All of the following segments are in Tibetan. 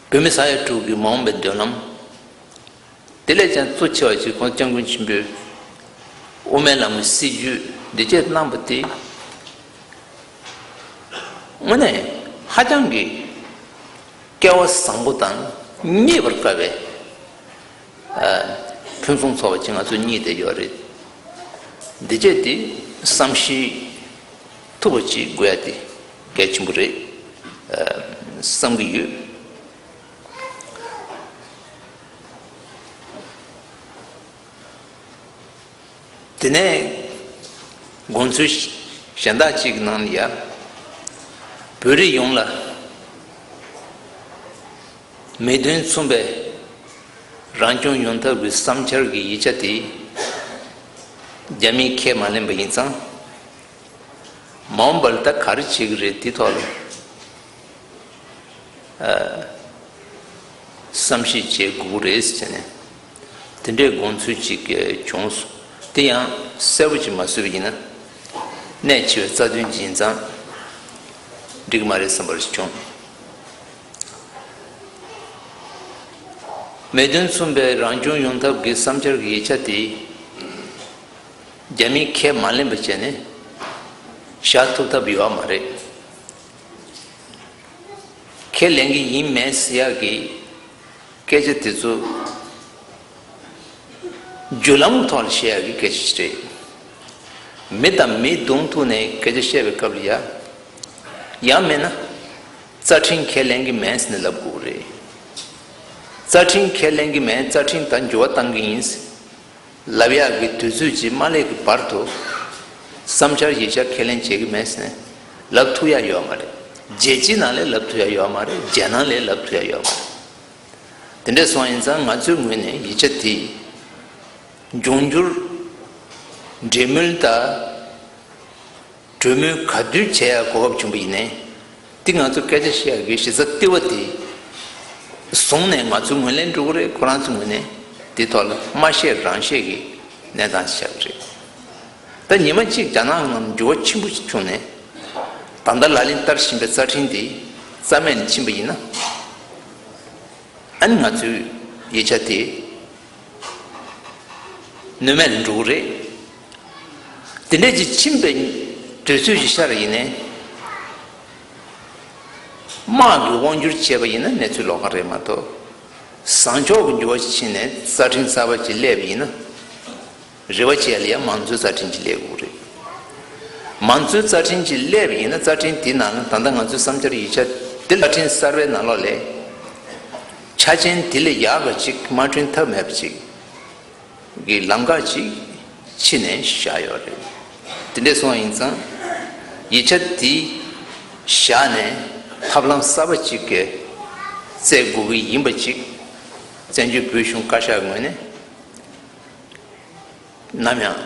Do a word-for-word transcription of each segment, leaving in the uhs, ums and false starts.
བོད་མི་ས་ཡ་དྲུག་གི་མ་འོངས་པའི་མདུན་ལམ། དེ་ལས་ཀྱང་གཙོ་ཆེ་བ་ཞིག་ཁོང་སྐྱབས་མགོན་ཆེན་པོས་དབུ་མའི་ལམ་གྱི་སྲིད་བྱུས་འདི་བཅས་གནང་པ་དེ། དངོས་གནས་ཧ་ཅང་གི་སྐལ་བ་བཟང་པོ་དང་རྙེད་པར་དཀའ་བའི་ཕུན་སུམ་ཚོགས་པ་ཅིག་ང་ཚོས་རྙེད་བསྡད་ཡོད་རེད། འདི་བཅས་དེ་བསམ་ཤེས་ཐུབ་པ་ཅིག་དགོས་ཡ་དེ་གལ་ཆེན་པོ་རེད་བསམ་གྱི་ཡོད། དེ་ནས་དགོངས་ཚུལ་གཞན་དག་ཅིག་གི་ནང་ལ་ཡ། བོད་རིགས་ཡོངས་ལ་མི་དོན་མཚུངས་པའི་རང་སྐྱོང་ཡོང་ཐབས་ཀྱི་བསམ་འཆར་གྱི་ཡིག་ཆ་དེ་རྒྱ་མིས་ཁས་མ་ལེན་པ་ཡིན་ཙང་། མ་འོངས་པར་ད་ག་རེ་བྱེད་ཀྱི་རེད་དེ་ཐོག་ལ། བསམ་ཤེས་བྱེད་དགོས་ཀྱི་རེད་ཟེར་ནས་དེ་འདྲའི་དགོངས་ཚུལ་ཅིག་བྱུང་སོང་། དེ་ཡང་གསལ་པོ་ཅིག་མ་བཟོས་པ་ཡིན་ན་གནད་ཆེ་བའི་རྩ་དོན་ཅིག་ཡིན་ཙང་འགྲིག་གི་མ་རེད་བསམ་པ་ཞིག་བྱུང་། མི་དོན་མཚུངས་པའི་རང་སྐྱོང་ཡོང་ཐབས་ཀྱི་བསམ་འཆར་གྱི་ཡིག་ཆ་དེ་རྒྱ་མིས་ཁས་མ་ལེན་པ་བྱས་ནས་བཞག་ཐུབ་ཐབས་ཡོད་མ་རེད། ཁས་ལེན་གྱི་ཡིན་མེད་ཟེར་ཡག་གི་སྐད་ཆ་དེ་ཚོ་བརྒྱུད་ལམ་ཐོག་ལ་བཤད་ཡག་གི་སྐད་ཆ་ཞིག་རེད། མི་དང་མི་གདོང་ཐུག་ནས་སྐད་ཆ་བཤད་པའི་སྐབས་ལ་ཡ། ཡང་མིན་ན་རྩ་ཁྲིམས་ཁས་ལེན་གྱི་མེད་ཟེར་ནས་ལབ་དགོས་ཀྱི་རེད། རྩ་ཁྲིམས་ཁས་ལེན་གྱི་མེད། རྩ་ཁྲིམས་ད་འགྱུར་བ་གཏང་གི་ཡིན་ཟེར། ལབ་ཡག་གི་དུས་ཚོད་ཅིག་མ་སླེབས་ཀྱི་བར་དུ་བསམ་འཆར་ཡིག་ཆ་ཁས་ལེན་བྱེད་ཀྱི་མེད་ཟེར་ནས་ལབ་ཐུབ་ཡག་ཡོད་མ་རེད། རྒྱལ་སྤྱིའི་ནང་ལ་ལབ་ཐུབ་ཡག་ཡོད་མ་རེད། རྒྱལ་ནང་ལ་ལབ་ཐུབ་ཡག་ཡོད་མ་རེད། དེ་འདྲ་སོང་ཡིན་ཙང་ང་ཚོའི་ངོས་ནས་ཡིག་ཆ་དེ་འབྱུང་འགྱུར་འབྲེལ་མོལ་དང་། གྲོས་མོལ་ག་དུས་བྱེད་ཡག་གོ་སྐབས་བྱུང་བ་ཡིན་ནའི། འདི་ང་ཚོ་སྐད་ཆ་བཤད་ཡག་གི་གཞི་རྩ་ལྟེ་བ་དེ་བཟུང་ནས་ང་ཚོ་ངོས་ལེན་འགྲོ་གི་རེད། ཁོ་རང་ཚོ་ངོས་ནས་དེ་ཐོག་ལ་མ་བཤད་རང་བཤད་ཀྱི་གནས་སྟངས་ཤིག་ཆགས་ཀྱི་རེད། ད་ཉི་མ་གཅིག་རྒྱ་ནག་ནང་འགྱུར་བ་ཆེན་པོ་ཞིག་བྱུང་ནས་ད་ལྟ་ལག་ལེན་བསྟར་བཞིན་པའི་རྩ་ཁྲིམས་དེ་རྩ་མེད་ནས་ཕྱིན་པ་ཡིན་ན། ཨ་ནི་ང་ཚོའི་ཡིག་ཆ་དེ་གནོད་མེད་ལ་འགྲོ་གི་རེད། དེ་འདྲས་ཅིག་ཕྱིན་པའི་དུས་ཚོད་ཅིག་ཤར་ཡིན་ནའི། དམག་གིས་དབང་བསྒྱུར་བྱས་པ་ཡིན་ན་གནས་ཚུལ་ལོགས་ཀ་རེད་མ་གཏོགས། བཟང་ཕྱོགས་ཀྱི་འགྱུར་བ་ཞིག་ཕྱིན་ནས་རྩ་ཁྲིམས་གསར་པ་ཅིག་སླེབས་པ་ཡིན་ན། རེ་བ་བྱས་ལ་ཡང་མང་གཙོའི་རྩ་ཁྲིམས་ཅིག་སླེབས་དགོས་རེད། མང་གཙོའི་རྩ་ཁྲིམས་ཅིག་སླེབས་པ་ཡིན་ན་རྩ་ཁྲིམས་དེའི་ནང་ལ་ད་ལྟ་ང་ཚོའི་བསམ་འཆར་ཡིག་ཆ་དེ་རྩ་ཁྲིམས་གསར་པའི་ནང་ལོགས་ལ་ཆ་རྐྱེན་དེ་ལས་ཡག་པ་ཅིག་མ་བསྐྲུན་ཐབས་མེད་པ་ཅིག་གི་ལམ་ཁ་ཅིག་ཕྱི་ནས་བཞག་ཡོད་རེད། དེ་འདྲས་སོང་ཡིན་ཙང་ཡིག་ཆ་དེ་བཞག་ནས་ཐབས་ལམ་གསར་པ་ཅིག་གི་བཙལ་དགོས་ཀྱི་ཡིན་པ་ཅིག་བཙན་བྱོལ་བོད་གཞུང་བཀའ་ཤག་ངོས་ནས། ནམ་ཡང་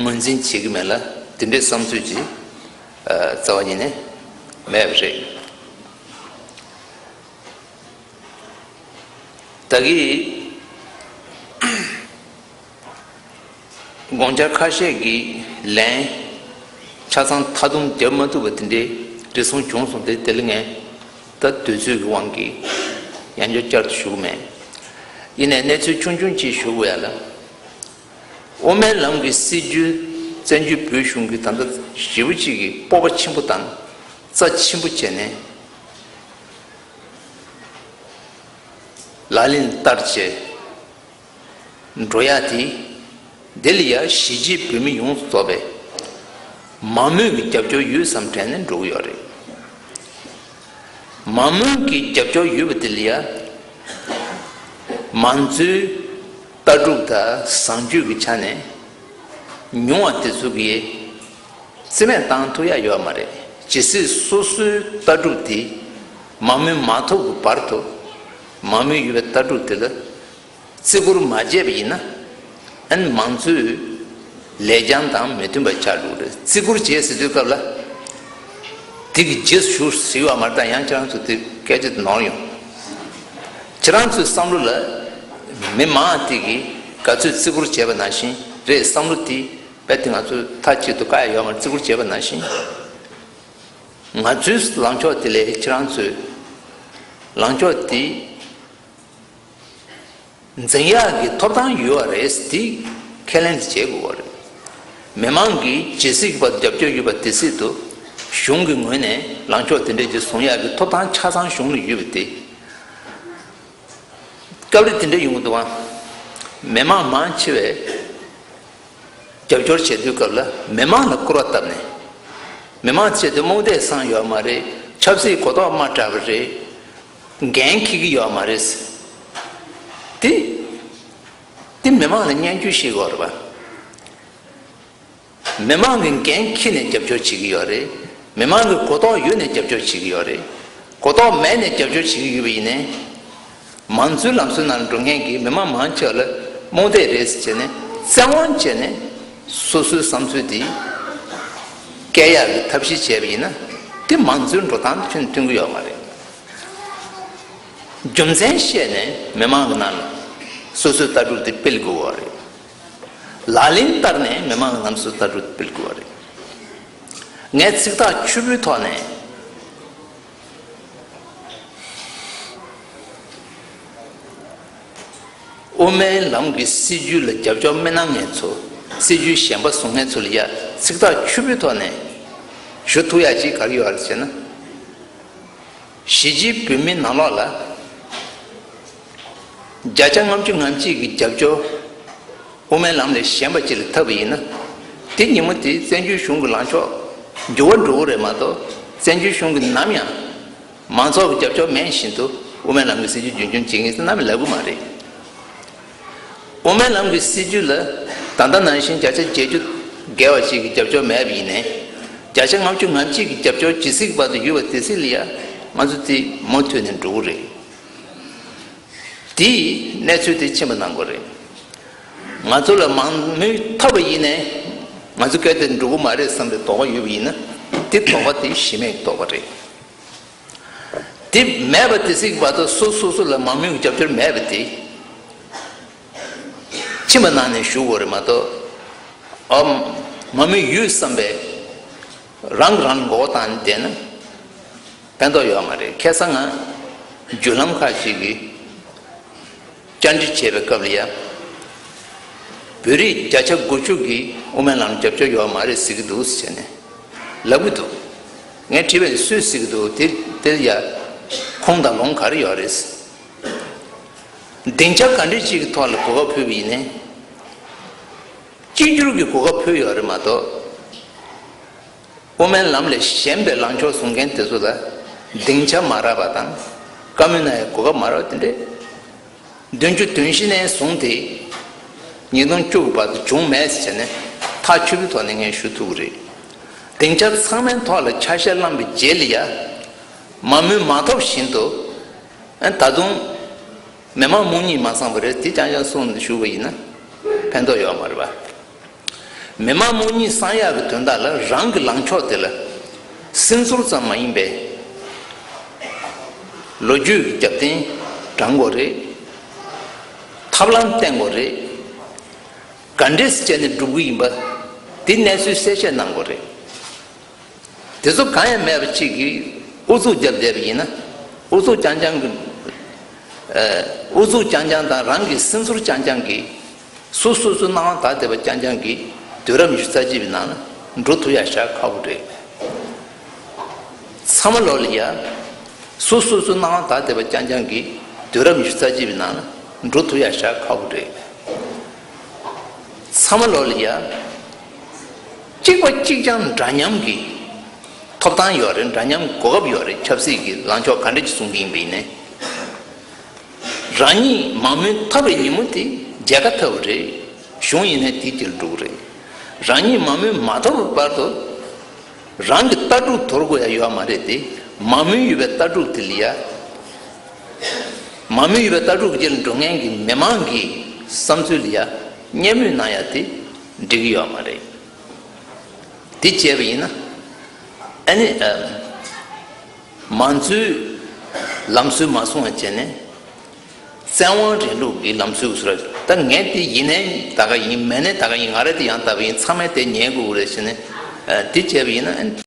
ངོས་འཛིན་བྱེད་ཀྱི་མེད་ལ་དེ་འདྲའི་བསམ་ཚུལ་ཅིག་རྩ་བ་ཉིད་ནས་མེད་པ་རེད། ད་གི་དགོངས་འཆར་ཁ་ཤས་ཀྱི་ལན་ཆ་ཚང་མཐའ་སྡོམ་བརྒྱབ་མ་ཐུབ་པ་དེ་འདྲའི་རེ་ཟུང་བྱུང་སོང་། དེ་དེ་ལ་ངས་ད་དུས་ཚོད་ཀྱི་དབང་གིས་ཡང་བསྐྱར་བསྐྱར་དུ་ཞུ་གི་མེད། ཡིན་ནའི་གནས་ཚུལ་ཆུང་ཆུང་ཅིག་ཞུ་དགོས་ཡ་ལ། དབུ་མའི་ལམ་གྱི་སྲིད་བྱུས་བཙན་བྱོལ་བོད་གཞུང་གི་ད་ལྟ་ཞེ་པོ་ཅིག་གི་སྤོབས་པ་ཆེན་པོ་དང་རྩ་ཆེན་པོ་བྱས་ནས་ལག་ལེན་བསྟར་བྱས་འགྲོ་ཡ་དེ། དེ་ལ་ཡ་གཞིས་བྱེས་བོད་མི་ཡོངས་སུ་རྫོགས་པའི་མང་མོས་ཀྱི་རྒྱབ་སྐྱོར་ཡོད་བསམ་དྲན་ནས་འགྲོ་གི་ཡོད་རེད། མང་མོས་ཀྱི་རྒྱབ་སྐྱོར་ཡོད་པ་དེ་ལ་ཡ། མང་གཙོའི་ལྟ་གྲུབ་དང་བཟང་སྤྱོད་ཀྱི་ཆ་ནས་ཉུང་བ་དེ་ཚོ་གིས་རྩིས་མེད་བཏང་ཐུབ་ཡ་ཡོད་མ་རེད། ཇི་སྲིད་སོ་སོའི་ལྟ་གྲུབ་དེ་མང་མོས་མ་ཐོབ་ཀྱི་བར་དུ་མང་མོས་ཡོད་པའི་ལྟ་གྲུབ་དེ་ལ་བརྩི་བཀུར་མ་བྱས་པ་ཡིན་ན། ཨན་མང་གཙོའི་ལེགས་བྱང་དང་མི་མཐུན་པ་ཆགས་འགྲོ་གི་རེད། བརྩི་བཀུར་བྱེད་ཟེར་དུས་སྐབས་ལ། དེ་གི་རྗེས་སུ་ཞུགས་ཟེར་བ་མ་རེད། ད་ཡང་ཁྱེད་རང་ཚོ་དེ་སྐད་ཆ་དེ་ནོར་ཡོང་། ཁྱེད་རང་ཚོའི་བསམ་བློ་ལ་མི་མང་དེ་གིས་ག་ཚོད་བརྩི་བཀུར་བྱས་པ་ནང་བཞིན་རེད། བསམ་བློ་དེ་རྦད་དེ་ང་ཚོས་མཐའ་གཅིག་ཏུ་བཀག་ཡ་ཡོད་མ་རེད། བརྩི་བཀུར་བྱས་པ་ནང་བཞིན། ང་ཚོའི་ལངས་ཕྱོགས་དེ་ལས་ཁྱེད་རང་ཚོས་ ལངས་ཕྱོགས་དེ་འཛིན་ཡག་གི་ཐོབ་ཐང་ཡོད་པ་རེད། དེ་ཁས་ལེན་དེ་བྱེད་དགོས་པ་རེད། མི་མང་གིས་ཇི་སྲིད་བར་རྒྱབ་སྐྱོར་ཡོད་པ་དེ་སྲིད་དུ་གཞུང་གི་ངོས་ནས་ལངས་ཕྱོགས་དེ་འདྲ་ཅིག་བཟུང་ཡག་གི་ཐོབ་ཐང་ཆ་ཚང་གཞུང་ལ་ཡོད་པ་དེ། སྐབས་རེ་དེ་འདྲ་ཡོང་གི་འདུག་ཨང་། མི་མང་མང་ཆེ་བས་རྒྱབ་སྐྱོར་བྱེད་དུས་སྐབས་ལ་མི་མང་ལ་སྐུར་བ་བཏབ་ནས། མི་མང་ཆེ་དེ་རྨོངས་དད་སངས་ཡོད་མ་རེད། ཆབ་སྲིད་གོ་རྟོགས་དམའ་དྲགས་པ་རེད། འགན་འཁྱེར་གྱི་ཡོད་མ་རེད། དེ་དེ་མི་མང་ལ་སྙན་བརྒྱུད་བཤད་དགོས་རེད་པ། མི་མང་གིས་འགན་འཁྱེར་ནས་རྒྱབ་སྐྱོར་བྱེད་ཀྱི་ཡོད་རེད། མི་མང་གིས་གོ་རྟོགས་ཡོད་ནས་རྒྱབ་སྐྱོར་བྱེད་ཀྱི་ཡོད་རེད། གོ་རྟོགས་མེད་ནས་རྒྱབ་སྐྱོར་བྱེད་ཀྱི་ཡོད་པ་ཡིན་ནའི། མང་གཙོའི་ལམ་སྲོལ་ནང་འགྲོ་མཁན་གྱི་མི་མང་མང་ཆེ་བ་ལ་རྨོངས་དད་རེད་ཟེར་བྱས་ནས་བཙན་དབང་བྱས་ནས་སོ་སོའི་བསམ་ཚུལ་དེ་བསྐྱལ་ཡག་གི་ཐབས་ཤེས་བྱས་པ་ཡིན་ན། དེ་མང་གཙོའི་འགྲོ་སྟངས་དེ་ཁྱོན་ནས་མཐུན་གྱི་ཡོད་མ་རེད། རྒྱུ་མཚན་བཤད་ནས་མི་མང་གི་ནང་ལ་སོ་སོའི་ལྟ་གྲུབ་དེ་སྤེལ་དགོས་པ་རེད། ལག་ལེན་བསྟར་ནས་མི་མང་གི་ནང་སོ་ལྟ་གྲུབ་སྤེལ་དགོས་པ་རེད། ངས་ཚིག་ཐག་ཆོད་པོའི་ཐོག་ནས་དབུ་མའི་ལམ་གྱི་སྲིད་བྱུས་ལ་རྒྱབ་སྐྱོར་མི་གནང་མཁན་ཚོ། སྲིད་བྱུས་གཞན་པ་བཟུང་མཁན་ཚོ་ལ་ཡ་ཚིག་ཐག་ཆོད་པོའི་ཐོག་ནས་ཞུ་ཐུབ་ཡག་ཅིག་ག་རེ་ཡོད་རེད་ཟེར་ན། གཞིས་བྱེས་བོད་མི་ནང་ལོགས་ལ་བརྒྱ་ཆ་ལྔ་བཅུ་ང་གཅིག་གི་རྒྱབ་སྐྱོར་དབུ་མའི་ལམ་ལས་གཞན་པ་ཅིག་ལ་ཐོབ་པ་ཡིན་ན། དེ་ཉིན་མོ་དེ་བཙན་བྱོལ་གཞུང་གི་ལངས་ཕྱོགས་འགྱུར་བ་འགྲོ་གི་རེད་མ་གཏོགས། བཙན་བྱོལ་གཞུང་གིས་ནམ་ཡང་མང་ཚོགས་ཀྱི་རྒྱབ་སྐྱོར་མེད་བཞིན་དུ་དབུ་མའི་ལམ་གྱི་སྲིད་བྱུས་རྒྱུན་འཁྱོངས་བྱེད་ངེས་ཟེར་ནམ་ཡང་ལབ་གི་མ་རེད། དབུ་མའི་ལམ་གྱི་སྲིད་བྱུས་ལ་ད་ལྟ་ནང་བཞིན་བརྒྱ་ཆ་བརྒྱད་ཅུ་བརྒལ་བ་ཞིག་གི་རྒྱབ་སྐྱོར་མེད་པ་ཡིན་ནའི། བརྒྱ་ཆ་ལྔ་བཅུ་ང་གཅིག་གི་རྒྱབ་སྐྱོར་ཇི་སྲིད་བར་དུ་ཡོད་པ་དེ་སྲིད་ལ་ཡ་ང་ཚོ་དེ་མུ་མཐུད་ནས་འགྲོ་གི་རེད། དེ་གནས་ཚུལ་དེ་མཁྱེན་པ་གནང་དགོས་རེད། ང་ཚོ་ལ་མང་མོས་ཐོབ་པ་ཡིན་ནའི་ང་ཚོ་སྐད་དེ་འགྲོ་གི་མ་རེད་བསམ་པའི་དོགས་པ་ཡོད་པ་ཡིན་ན། དེ་དོགས་པ་དེ་གཞི་མེད་དོགས་པ་རེད། དེ་མེད་པ་དེ་སྲིད་བར་དུ་སོ་སོ་སོ་ལ་མང་མོས་ཀྱི་རྒྱབ་སྐྱོར་མེད་པ་དེ་མཁྱེན་པ་གནང་ནས་ཞུ་དགོས་རེད་མ་གཏོགས། ཨ། མང་མོས་ཡོད་བསམ་པའི་རང་གིས་རང་ལ་མགོ་བོ་བཏང་བསྡད་ན་ཕན་ཐོགས་ཡོད་མ་རེད། ཁ་སང་ང་བརྒྱུད་ལམ་ཁག་ཅིག་གིས་བཅར་འདྲི་བྱས་པའི་སྐབས་ལ་ཡ། བོད་རིགས་བརྒྱ་ཆ་དགུ་བཅུ་གིས་དབུ་མའི་ལམ་རྒྱབ་སྐྱོར་ཡོད་མ་རེད་ཟེར་གྱི་འདུག་ཟེར་ནས་ལབ་གི་འདུག་ངས་དྲིས་པ་ཡིན། སུས་ཟེར་གྱི་འདུག་དེ་དེར་ཡ་ཁུངས་དང་ལུང་ག་རེ་ཡོད་རེད། སྡིངས་ཆ་ག་འདྲ་ཅིག་གི་ཐོག་ལ་གོ་སྐབས་ཕུལ་བ་ཡིན་ནའི། གཅིག་གྱུར་གྱི་གོ་སྐབས་ཕུལ་ཡོད་རེད་མ་གཏོགས། དབུ་མའི་ལམ་ལས་གཞན་པའི་ལངས་ཕྱོགས་བཟུང་མཁན་དེ་ཚོ་ལ་སྡིངས་ཆ་མ་རག་པ་དང་། བཀའ་མོལ་གནང་ཡའི་གོ་སྐབས་མ་རག་པ་དེ་འདྲས། བདུན་ཅུ་དོན་བཞི་ནས་བཟུང་སྟེ་ཉིས་སྟོང་བཅུ་གི་བར་དུ་བྱུང་མེད་ཟེར་ནས་ཐག་ཆོད་པོའི་ཐོག་ནས་ངས་ཞུ་ཐུབ་ཀྱི་རེད། སྡིངས་ཆ་ཚང་མའི་ཐོག་ལ་ཆ་ཤས་བླངས་པའི་རྗེས་ལ་ཡ། མང་མོས་མ་ཐོབ་བཞིན་དུ། ཨ། ད་དུང་མི་མང་རྨོངས་གཉིད་མ་སངས་པ་རེད། དེ་རྐྱང་རྐྱང་གསུངས་ནས་ཞུ་བ་ཡིན་ན་ཕན་ཐོགས་ཡོད་མ་རེད་པ། མི་མང་རྨོངས་གཉིད་སངས་ཡག་གི་དོན་དག་ལ་རང་གི་ལངས་ཕྱོགས་དེ་ལ་སེམས་ཚོར་ཙམ་མ་ཡིན་པའི་ལོ་རྒྱུས་ཀྱི་རྒྱབ་རྟེན་དྲང་དགོས་རེད། ཐབས་ལམ་བསྟེན་དགོས་རེད། ག་འདྲས་བྱས་ནས་སྒྲུབ་ཀྱི་ཡིན་པ་དེ་གནས་ཚུལ་གསལ་བཤད་གནང་དགོས་རེད། དེ་ཚོ་གང་ཡང་མེད་པ་གཅིག་གིས་ཨུ་ཚུགས་བརྒྱབ་བསྡད་པ་ཡིན་ན། ཨུ་ཚུགས་རྐྱང་རྐྱང་གི། ཨ། ཨུ་ཚུགས་རྐྱང་རྐྱང་དང་རང་གི་སེམས་ཚོར་རྐྱང་རྐྱང་གིས་སོ་སོ་སོའི་སྣང་བ་དག་བསྡད་པ་རྐྱང་རྐྱང་གིས་དུས་རབས་ཉི་ཤུ་རྩ་གཅིག་པའི་ནང་ལ་འགྲོ་ཐུབ་ཡག་ཞེ་དྲག་ཁག་པོ་རེད། ཚང་མ་ལོག་ལ་ཡ། སོ་སོ་སོའི་སྣང་བ་དག་བསྡད་པ་རྐྱང་རྐྱང་གིས་དུས་རབས་ཉི་ཤུ་རྩ་གཅིག་པའི་ནང་ལ་འགྲོ་ཐུབ་ཡག་ཞེ་དྲག་ཁག་པོ་རེད། ཚང་མ་ལོག་ལ་ཡ། གཅིག་པ་གཅིག་རྐྱང་འདྲ་མཉམ་གྱི་ཐོབ་ཐང་ཡོད་རེད། འདྲ་མཉམ་གོ་སྐབས་ཡོད་རེད། ཆབ་སྲིད་ཀྱི་ལངས་ཕྱོགས་ག་འདྲ་ཅིག་བཟུང་གི་ཡིན་པ་ཡིན་ནའི། རང་ཉིད་མང་མོས་ཐོབ་པའི་ཉིན་མོ་དེ་རྒྱལ་ཁ་ཐོབ་པ་རེད། གཞུང་ཡིན་ནའི་དེའི་རྗེས་ལ་འགྲོ་གི་རེད། རང་ཉིད་མང་མོས་མ་ཐོབ་པའི་བར་དུ་རང་གི་ལྟ་གྲུབ་དོར་དགོས་ཡ་ཡོད་མ་རེད་དེ། མང་མོས་ཡོད་པའི་ལྟ་གྲུབ་དེ་ལ་ཡ། མང་མོས་ཡོད་པའི་ལྟ་གྲུབ་ཀྱི་རྗེས་ལ་འགྲོ་མཁན་གྱི་མི་མང་གི་བསམ་ཚུལ་ལ་ཡ་སྙན་སྨོད་གནང་ཡ་དེ་འགྲིག་གི་ཡོད་མ་རེད། དེ་བྱས་པ་ཡིན་ན། ཨ་ནི། ཨ། མང་གཙོའི་ལམ་སྲོལ་མ་སྲུང་བ་བྱས་ནས་བཙན་དབང་རིང་ལུགས་ཀྱི་ལམ་སྲོལ་བཟོ་ར། ད་ངས་དེ་ཡིན་ནའི་ད་ག་ཡིན། མེད་ནའི་ད་ག་ཡིན། ང་རང་དེ་ཡང་དག་པ་ཡིན། ཚང་མས་དེ་ཉན་དགོས་རེད་ཟེར་ནས། ཨ། དེ་བྱས་པ་ཡིན་ན།